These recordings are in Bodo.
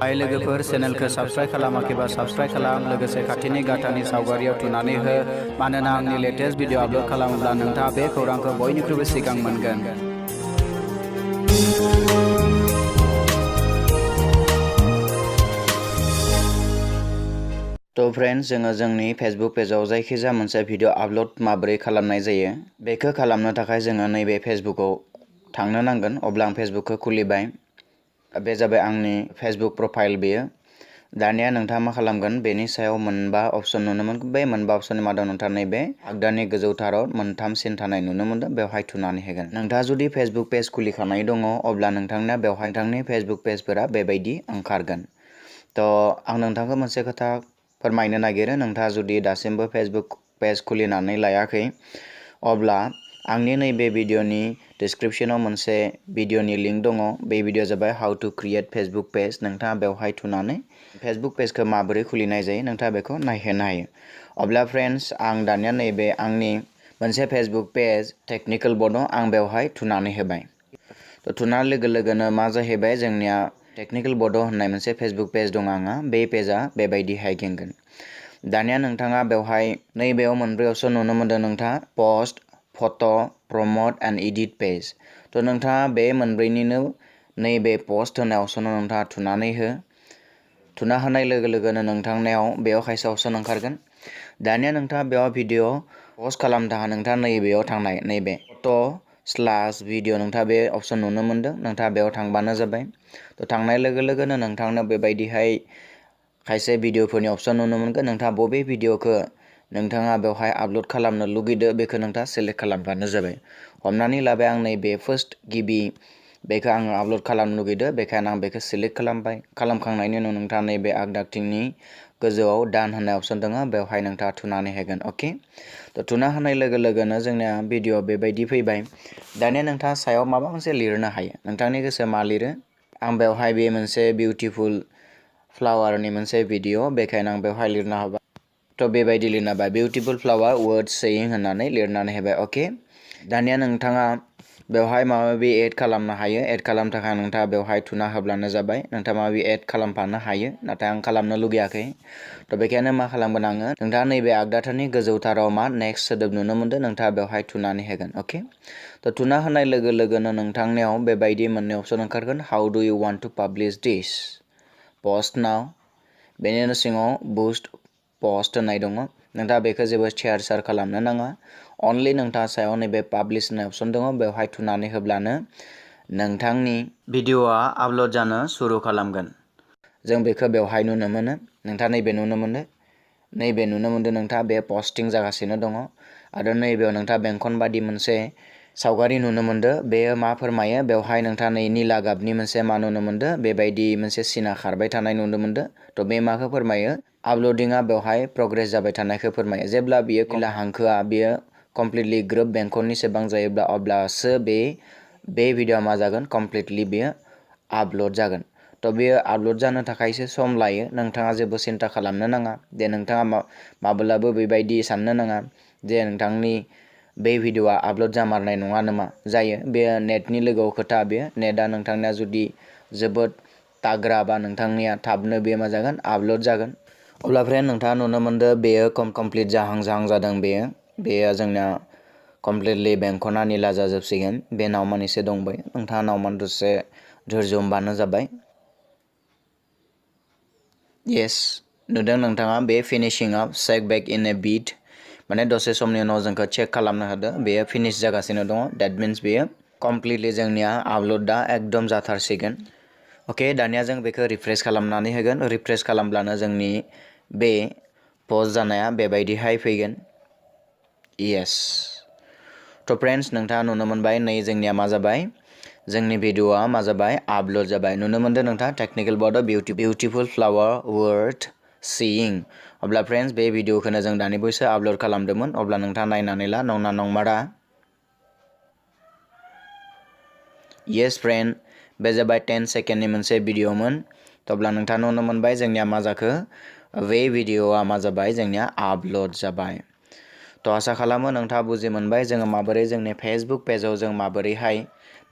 हाय लोगोफोर चेनेलखौ साबस्क्राइब खालामाखैबा साबस्क्राइब खालाम लोगोसे खाथिनि गाथानि सावगारियाव थुनानै हो मानोना आंनि लेटेस्ट भिडिअ आपलोड खालामोब्ला नोंथाङा बे खौरांखौ बयनिख्रुइबो सिगां मोनगोन। तो फ्रेंड्स जोङो जोंनि फेसबुक पेजाव जायखिजाया मोनसे भिडिअ आपलोड माबोरै खालामनाय जायो बेखौ खालामनो थाखाय जोङो नैबे फेसबुकआव थांनो नांगोन। अब्ला आं फेसबुकखौ खुलिबाय, बे जाबाय आंनि फेसबुक प्रफाइल। बेयो दानिया नोंथाङा मा खालामगोन, बेनि सायाव मोनबा अपशन नुनो मोनगोन। बे मोनबा अपशननि मादाव नोंथाङा नैबे आगदानि गोजौथाराव मोनथाम सिन थानाय नुनो मोनदों, बेवहाय थुनानै होगोन। नोंथाङा जुदि फेसबुक पेज खुलिखानाय दङ अब्ला नोंथांना बेवहाय नोंथांनि फेसबुक पेजफोरा बेबायदि ओंखारगोन। तो आं नोंथांखौ मोनसे खोथा फोरमायनो नागिरो, नोंथाङा जुदि दासिमबो फेसबुक पेज खुलिनानै लायाखै अब्ला आंनि नैबे भिडिअनि डिस्क्रिप्शनाव मोनसे भिडिअनि लिंक दङ। बे भिडिअ जाबाय how to create Facebook page. नोंथाङा बेवहाय थुनानै फेसबुक पेजखौ माबोरै खुलिनाय जायो नोंथाङा बेखौ नायहोनो हायो। अब्ला फ्रेन्ड्स आं दानिया नैबे आंनि मोनसे फेसबुक पेज टेक्निकेल बर्डआव आं बेवहाय थुनानै होबाय। तो थुनाय लोगो लोगोनो मा जाहैबाय, जोंनिया टेक्निकेल बर्डआव होननाय मोनसे फेसबुक पेज दं आंहा। बे पेजआ बेबायदिहाय गिंगोन। दानिया नोंथाङा बेवहाय नैबेयाव मोनब्रै अपशन नुनो मोनदों नोंथाङा, post, photo', prompt and edit page. तो नोंथाङा बे मोनब्रैनिनो नैबे पस्ट होनाय अपशनाव नोंथाङा थुनानै हो। थुना होनाय लोगो लोगोनो नोंथांनाव बेयाव खायसे अपशन ओंखारगोन। दानिया नोंथाङा बेयाव भिडिअ पस्ट खालामनो थाखाय नोंथाङा नैबेयाव थांनाय, नैबे फट'/भिडिअ नोंथाङा बे अपशन नुनो मोनदों, नोंथाङा बेयाव थांबानो जाबाय। तो थांनाय लोगो लोगोनो नोंथांनो बेबायदिहाय खायसे भिडिअफोरनि अपशन नुनो मोनगोन। नोंथाङा बबे भिडिअखौ नोंथाङा बेवहाय आपलोड खालामनो लुगैदो बेखौ नोंथाङा सेलेक्ट खालामबानो जाबाय। हमनानै लाबाय आं नैबे फार्स्ट गिबि बेखौ आङो आपलोड खालामनो लुगैदो, बेखायनो आं बेखौ सेलेक्ट खालामबाय। खालामखांनायनि उनाव नोंथाङा नैबे आगदाथिंनि गोजौआव डान होननाय अपशन दङ, बेवहाय नोंथाङा थुनानै होगोन। अके, तो थुना होनाय लोगो लोगोनो जोंनिया भिडिअ बेबायदि फैबाय। दानिया नोंथाङा सायाव माबा मोनसे लिरनो हायो, नोंथांनि गोसो मा लिरो। आं बेवहाय बे मोनसे बिउटिफुल फ्लावारनि मोनसे भिडिअ, बेखायनो आं बेवहाय लिरना होबाय। तो बेबायदि लिरना होबाय, बिउटिफुल फ्लावार वर्ड्स सेयिं होननानै लिरनानै होबाय। अके, दानिया नोंथाङा बेवहाय माबा माबि एड खालामनो हायो। एड खालामनो थाखाय नोंथाङा बेवहाय थुना होब्लानो जाबाय। नोंथाङा माबा माबि एड खालामफानो हायो, नाथाय आं खालामनो लुगैयाखै। तो बेखायनो मा खालामगोन आङो, नोंथाङा नैबे आगदाथारनि गोजौथाराव मा नेक्स्ट सोदोब नुनो मोनदों, नोंथाङा बेवहाय थुनानै होगोन। अके, तो थुना होनाय लोगो लोगोनो नोंथांनियाव बेबायदि मोननै अपशन ओंखारगोन, हाउ डु इउ वान्ट टु पाब्लिश दिस, पस्ट नाउ। बेनि सिङाव बुस्ट पस्ट होननाय दङ। नोंथाङा बेखौ जेबो शेयार खालामनो नाङा, अनलि नोंथाङा सायाव नैबे पाब्लिश होननाय अपशन दङ, बेवहाय थुनानै होब्लानो नोंथांनि भिडिअआ आपलोड जानो सुरु खालामगोन। जों बेखौ बेवहाय नुनो मोनो। नोंथाङा नैबे नुनो मोनदों, नैबे नुनो मोनदों नोंथाङा बे पस्टिं जागासिनो दङ। आरो नैबेयाव नोंथाङा बेंखन बादि मोनसे सावगारि नुनो मोनदों। बेयो मा फोरमायो, बेवहाय नोंथाङा नै निला गाबनि मोनसे मा नुनो मोनदों, बेबायदि मोनसे सिना खारबाय थानाय नुनो मोनदों। तो बे माखौ फोरमायो, आपल'डिंआ बेवहाय प्रग्रेस जाबाय थानायखौ फोरमायो। जेब्ला बियो निला हांखोआ बियो कमप्लिटलि ग्रोब बेंखननि सेबां जायोब्ला अब्लासो बे भिडिअआ मा जागोन, कमप्लिटलि बेयो आपल'ड जागोन। तो बेयो आपल'ड जानो थाखाय एसे सम लायो। नोंथाङा जेबो सिन्था खालामनो नाङा दे, नोंथाङा माब्लाबो बेबायदि साननो नाङा जे नोंथांनि बे भिडिअआ आपल'ड जामारनाय नङा नामा। जायो, बेयो नेटनि लोगोआव खोथा। बेयो नेटआ नोंथांनिया जुदि जोबोद ताग्रा बा नोंथांनिया थाबनो बेयो मा जागोन, आपल'ड जागोन। अब्ला फ्रेन्ड नोंथाङा नुनो मोनदों बेयो कमप्लिट जाहां जादों। बेयो जोंना कमप्लिटलि बेंखना निला जाजोबसिगोन। बे नावमान एसे दंबाय, नोंथाङा नावमान दसे धैर्य हमबानो जाबाय। येस, नुदों नोंथाङा बे फिनिशिंआ चेक बेक इन ए बिट, माने दसे समनि उनाव जोंखौ चेक खालामनो होदो, बेयो फिनिश जागासिनो दङ। डेट मिन्स बेयो कमप्लिटलि जोंनिया आपल'डआ एकदम जाथारसिगोन। अके, दानिया जों बेखौ रिफ्रेश खालामनानै होगोन। रिफ्रेश खालामब्लानो जोंनि बे पस्ट जानाया बेबायदिहाय फैगोन। येस, तो फ्रेन्ड्स नोंथाङा नुनो मोनबाय, नै जोंनिया मा जाबाय, जोंनि भिडिअआ मा जाबाय, आपल'ड जाबाय। नुनो मोनदों नोंथाङा टेक्निकेल बर्डआव बिउटिफुल फ्लावार वर्ड सीइं। अब्ला फ्रेन्ड्स बे भिडिअखौनो जों दानि बावैसो आपल'ड खालामदोंमोन। अब्ला नोंथाङा नायनानै ला, नंना नंमारा। येस फ्रेन्ड, बे जाबाय 10 सेकेन्डनि मोनसे भिडिअमोन। तो अब्ला नोंथाङा नुनो मोनबाय जोंनिया मा जाखो, बे भिडिअआ मा जाबाय, जोंनिया आपल'ड जाबाय। तो आसा खालामो नोंथाङा बुजि मोनबाय जोङो माबोरै जोंनि फेसबुक पेजाव जों माबोरैहाय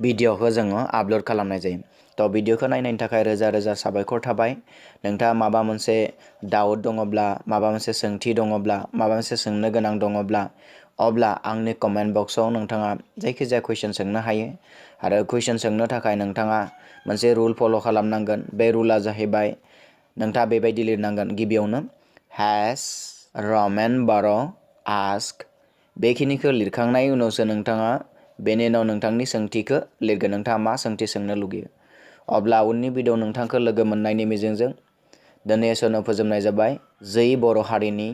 भिडिअखौ जोङो आपल'ड खालामनाय जायो। थ' भिडिअखौ नायनायनि थाखाय रोजा रोजा साबायखर थाबाय। नोंथाङा माबा मोनसे डाउट दङब्ला, माबा मोनसे सोंथि दङब्ला, माबा मोनसे सोंनो गोनां दङब्ला, अब्ला आंनि कमेन्ट बक्सआव नोंथाङा जायखिजाया कुइसन सोंनो हायो। आरो कुइसन सोंनो थाखाय नोंथाङा मोनसे रुल फल' खालामनांगोन। बे रुला जाहैबाय नोंथाङा बेबायदि लिरनांगोन गिबियावनो हेज रमेन बार' आस्क। बेखिनिखौ लिरखांनायनि उनावसो नोंथाङा बेनि उनाव नोंथांनि सोंथिखौ लिरगोन, नोंथाङा मा सोंथि सोंनो लुगैयो। अब्ला उननि भिडिअ नोंथांखौ लोगो मोननायनि मिजिंजों दिनै एसेयावनो फोजोबनाय जाबाय। जै बर' हारिनि